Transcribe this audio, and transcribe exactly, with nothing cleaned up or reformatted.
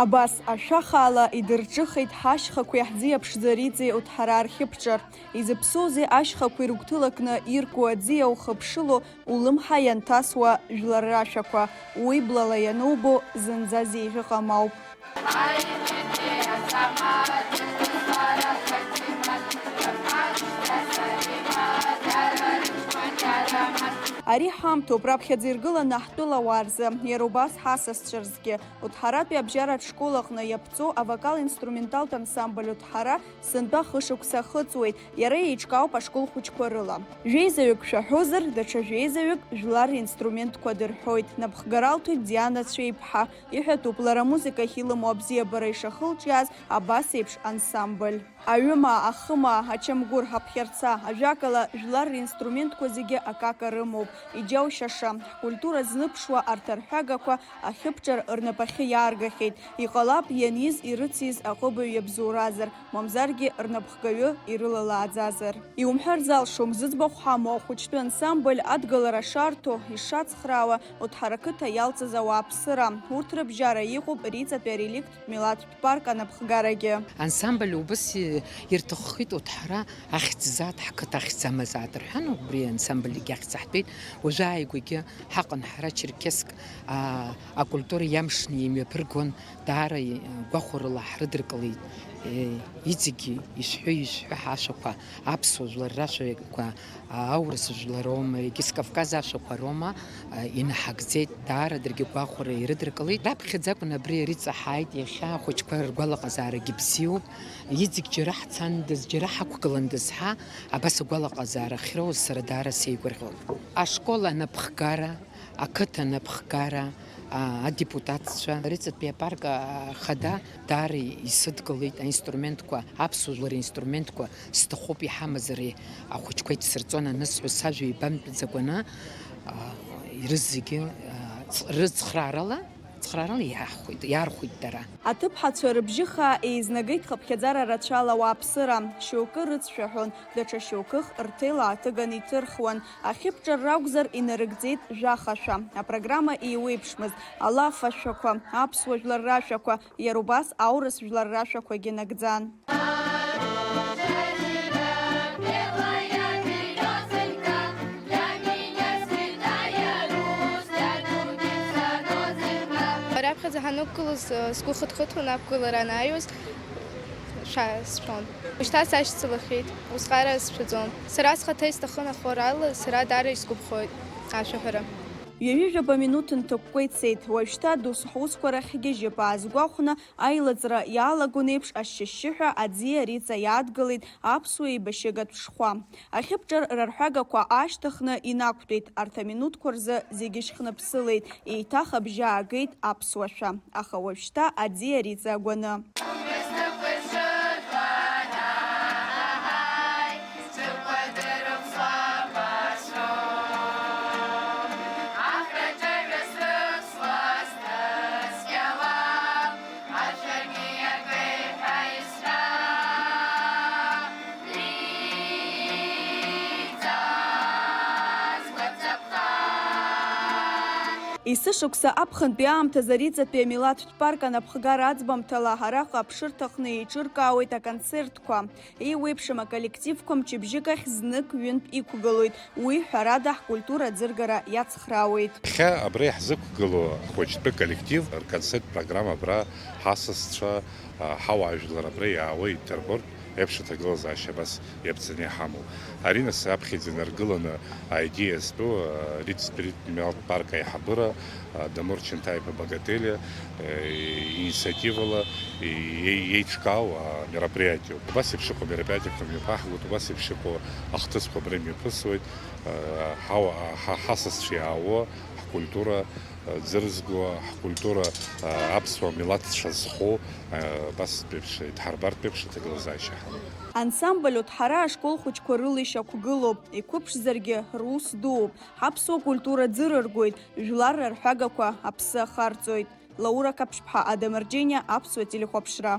Абас, ашәахаала идырҿыхеит ҳашьхақәеи ҳӡиа ԥшӡариҵеи Уҭҳара архьыԥҿар. Изыԥсоузеи ашьхақәа ирыгәҭылакны ирку аӡиа ухыԥшыло, улымҳа ианҭасуа жәлар рашәақәа, уи блала ианубо, зынӡа зеиӷьыҟам ауп. Ари ҳамҭоуп, раԥхьаӡа иргыланы ҳтәыла уаа рзы, иара убас ҳасасцәа рзгьы. Уҭҳаратәи абжьаратә школ аҟны иаԥҵоу авокал-инструменталтә ансамбль Уҭҳара сынтәа хышықәса ахыҵуеит, иара еиҿкаауп ашкол хәыҷқәа рыла. Жәеизаҩык шәаҳәозар, даҽа жәеизаҩык жәлар ринструментқәа дырҳәоит, напхгара алҭоит Диана Цәеиԥҳа. Иҳәатәуп, лара амузыкахь илымоу абзиабара ишахылҿиааз абас еиԥш ансамбль. Аҩымаа, ахымаа, ачамгәыр, ҳаԥхьарца, ажәакала, жәлар ринструментқәа зегьы акака рымоуп. Иџьаушьаша, ҳкультура зныԥшуа арҭ арҳәагақәа ахьыԥҿар рнапахьы иааргахьеит. Иҟалап, ианиз ирыциз аҟыбаҩ иабзоуразар, мамзаргьы рнапхгаҩы ирылалааӡазар. Иумҳәар залшом, зыӡбахә ҳамоу ахәыҷтәы ансамбль адгылара шарҭо, ишацхраауа, Уҭҳара қыҭа иалҵыз ауааԥсыра. Урҭ рыбжьара иҟоуп Риҵатәи ареликттә милаҭтә парк анапхгарагьы. Ансамбль убас ирҭаххеит Уҭҳара ахьӡзааит, ҳқыҭа ахьӡ амазааит рҳәан, убри ансамбль егьи ахьӡ аҳҭеит. Уажәы ааигәагьы ҳаҟан ҳара Черкесск, аа, акультура иамшны имҩаԥыргон, даара, э, гәахәарыла ҳрыдыркылеит. Э, иҵегьы ишәҳәы, ишәҳәы ҳашәақәа, аԥсуа жәлар рашәақәа, аурыс жәлар роума, егьыс Кавказ ашәақәа роума, э, инаҳагӡеит, даара даргьы гәахәара ирыдыркылеит. Раԥхьаӡа акәын абри ари ҵаҳаит, иахьа ахәыҷқәа ргәалаҟазаарагьы бзиоуп. Иҵегь џьара ҳцандаз, џьара ҳақәгыландаз ҳәа, абас агәалаҟазаара ахьроуз сара даара сеигәырӷьон. Ашкол анапхгара, ақыҭа анапхгара, а, адепутатцәа, Риҵатәи апарк ахада даара исыдгылеит аинструментқәа, аԥсуа жәлар инструментқәа сҭахуп иҳамазар, ахәыҷқәа ицсырҵон анысҳәо, сажәа еибамтәӡакәаны, а, ирызегьы, а, ц-, рыцхраарала, цхраарала иаҳхәеит, иаархәеит дара. Аҭыԥҳацәа рыбжьы хаа еизнагеит хыԥхьаӡара рацәала ауааԥсыра, шьоукы рыцшәаҳәон, даҽа шьоукых рҭел ааҭыганы иҭырхуан. Ахьыԥҿар ракәзар, инарыгӡеит жәахашәа. Апрограмма еиуеиԥшмызт, алаф ашәақәа, аԥсуа жәлар рашәақәа, иара убас аурыс жәлар рашәақәагьы нагӡан. Раԥхьаӡа ҳанықәгылоз, сгәы хыҭхыҭуан ақәгылара анааиуаз, шәа-, сшәон. Уажәшьҭа сашьцылахьеит, усҟара сшәаӡом. Сара схаҭа исҭахын ахор ала, сара даара исгәаԥхоит ашәаҳәара. Ҩажәижәаба минуҭ нҭакәкәа ицеит, уажәшьҭа досу ҳусқәа рахь ҳгьежьып аазгәахәны, аилыҵра иалагон еиԥш, ашьшьышьшьыҳәа аӡиа Риҵа иаадгылеит аԥсуа еибашьыгатә шхәа. Ахьыԥҿар рарҳәагақәа аашьҭыхны инақәтәеит, арҭ аминуҭқәа рзы зегьы шьхныԥсылеит, еиҭах абжьы аагеит аԥсуа шәа, аха уажәшьҭа аӡиа Риҵа агәаны. Есышықәса аԥхынтәи аамҭазы Риҵатәи амилаҭтә парк анапхгара аӡбамҭала араҟа аԥшырҭа аҟны еиҿыркаауеит аконцертқәа. Еиуеиԥшым аколлективқәа мчыбжьык ахь знык-ҩынтә иқәгылоит. Уи, ҳәарада, ҳкультура аӡыргара иацхраауеит. Иахьа абра иаҳзықәгылоу ахәыҷтәы коллектив рконцерттә программа абра ҳасасцәа, а, ҳауаажәлар абра иаауа иддырбартә еиԥш аҭагылазаашьа абас иаԥҵаны иҳамоу. Ари нас аԥхьаӡа инаргыланы аидеиа зтәу, а, Риҵатәи амилаҭтә парк аиҳабыра, а, Дамыр Чынҭа-иԥа Багателиа, а, инициативала и-, и-, еиҿкаау, а, мероприатиоуп. Убас еиԥш иҟоу мероприатиақәа мҩаԥаҳгоит, убас еиԥш иҟоу ахҭысқәа абра имҩаԥысуеит. Ҳауаа, ҳа-, ҳасасцәа иаауа, ҳкультура, ӡырзго, ҳкультура, аԥсуа милаҭцәа зхоу, абас еиԥш, идҳарбартә еиԥш аҭагылазаашьа ҳамоуп. Ансамбль Уҭҳара ашкол хәыҷқәа рыла ишьақәгылоуп, иқәыԥшзаргьы, рус дууп. Ҳаԥсуа культура ӡырыргоит, жәлар рарҳәагақәа аԥсы ахарҵоит. Лаура Қаԥшьԥҳа, Адамыр Џьениа, Аԥсуа телехәаԥшра.